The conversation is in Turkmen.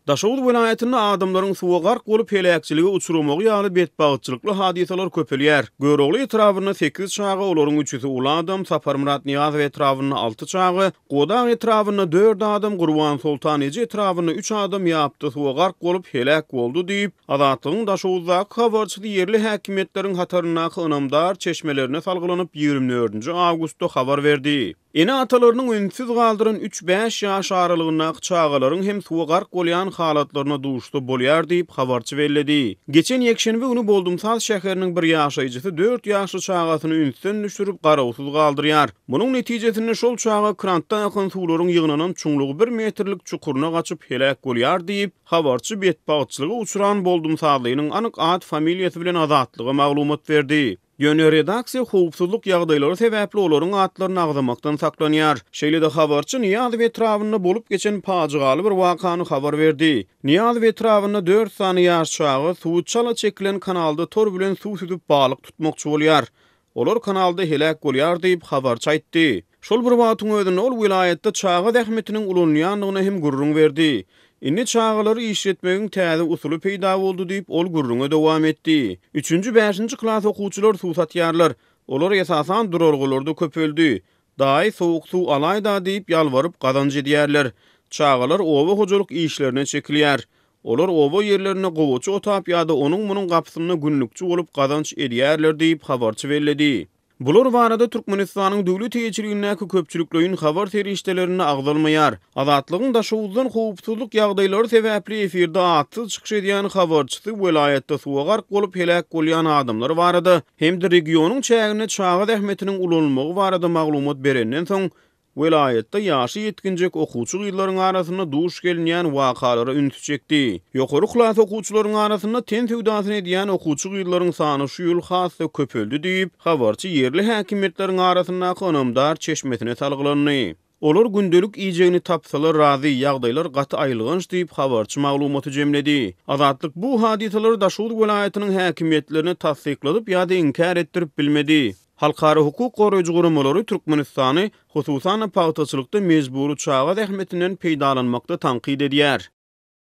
Daşoguz welaýatynda adamlaryň suwa gark bolup heläkçilige uçramagy ýaly betbagtçylykly hadysalar köpelýär. Görogly etrabynda sekiz çaga, olaryň üçüsi uly adam, Saparmyrat Nyýazow etrabynda alty çaga, Godag etrabynda dört adam, Gurbansoltan eje etrabynda üç adam ýapda suwa gark bolup heläk boldy diýip, Azatlygyň Daşoguzdaky habarçysy ýerli häkimiýetleriň hataryndaky ynamdar çeşmelerine salgylanyp, ýigrimi dördünji awgustda habar berdi. Ene-atalarynyň ünsüz galdyran üç-bäş ýaş aralygyndaky çagalaryň hem suwa gark bolýan halatlaryna duşsa bolýar diýip, habarçy belledi. Geçen ýekşenbe güni Boldumsaz şäheriniň bir ýaşaýjysy dört ýaşly çagasyny ünsden düşürip, garawsyz galdyrýar. Munuň netijesinde şol çaga krantdan akan suwlaryň ýygnanan çuňlugy bir metrlik çukuryna gaçyp heläk bolýar diýip, habarçy betbagtçylyga uçran boldumsazlynyň anyk at-familiýasy bilen Azatlyga maglumat berdi. Ýöne redaksiýa howpsuzlyk ýagdaýlary sebäpli olaryň atlaryny agzamakdan saklanýar. Şeýle-de habarçy Nyýazow etrabynda bolup geçen pajygaly bir wakany habar berdi. Nyýazow etrabynda dört sany ýaş çaga suwy çala çekilen kanalda tor bilen suw süzüp balyk tutmakçy bolýar. Olar kanalda heläk bolýar diýip, habarçy aýtdy. Şol bir wagtyň özünde ol welaýatda çaga zähmetiniň ulanylýandygyny hem gürrüň berdi. Indi çagalary işletmegiň täze usuly peýda boldy diýip, ol gürrüňe dowam etdi. Üçünji, bäşinji klas okuwçylar suw satýarlar. Olar esasan duralgalarda köpeldi. Daýy, sowuk suw alaý-da diýip, ýalbaryp gazanç edýärler. Çagalar oba hojalyk işlerine çekilýär. Olar oba ýerlerinde gowaça otap ýa-da onuň-munuň gapysynda günlükçi bolup gazanç edýärler diýip, habarçy belledi. Bular barada Türkmenistanyň döwlet eýeçiligindäki köpçülikleýin habar serişdelerinde agzalmaýar. Azatlygyň Daşoguzdan howpsuzlyk ýagdaýlary sebäpli efirde atsyz çykyş edýän habarçysy welaýatda suwa gark bolup heläk bolýan adamlar barada hem-de regionyň çäginde çaga zähmetiniň ulanylmagy barada maglumat berenden soň, Welaýatda ýaşy ýetginjek okuwçy gyzlaryň arasynda duş gelinýän wakalara ünsi çekdi. Ýokary klas okuwçylaryň arasynda ten söwdasyny edýän okuwçy gyzlaryň sany şu ýyl has-da köpeldi diýip, habarçy ýerli häkimiýetleriň arasyndaky ynamdar çeşmesine salgylandy. Olar gündelik iýjegini tapsalar razy, ýagdaýlar gaty aýylganç diýip, habarçy maglumaty jemledi. Azatlyk bu hadysalary Daşoguz welaýatynyň häkimiýetlerine tassykladyp ýa-da inkär etdirip bilmedi. Halkara hukuk goraýjy guramalary Türkmenistany, hususan-da, pagtaçylykda mejbury çaga zähmetinden peýdalanmakda tankyt edýär.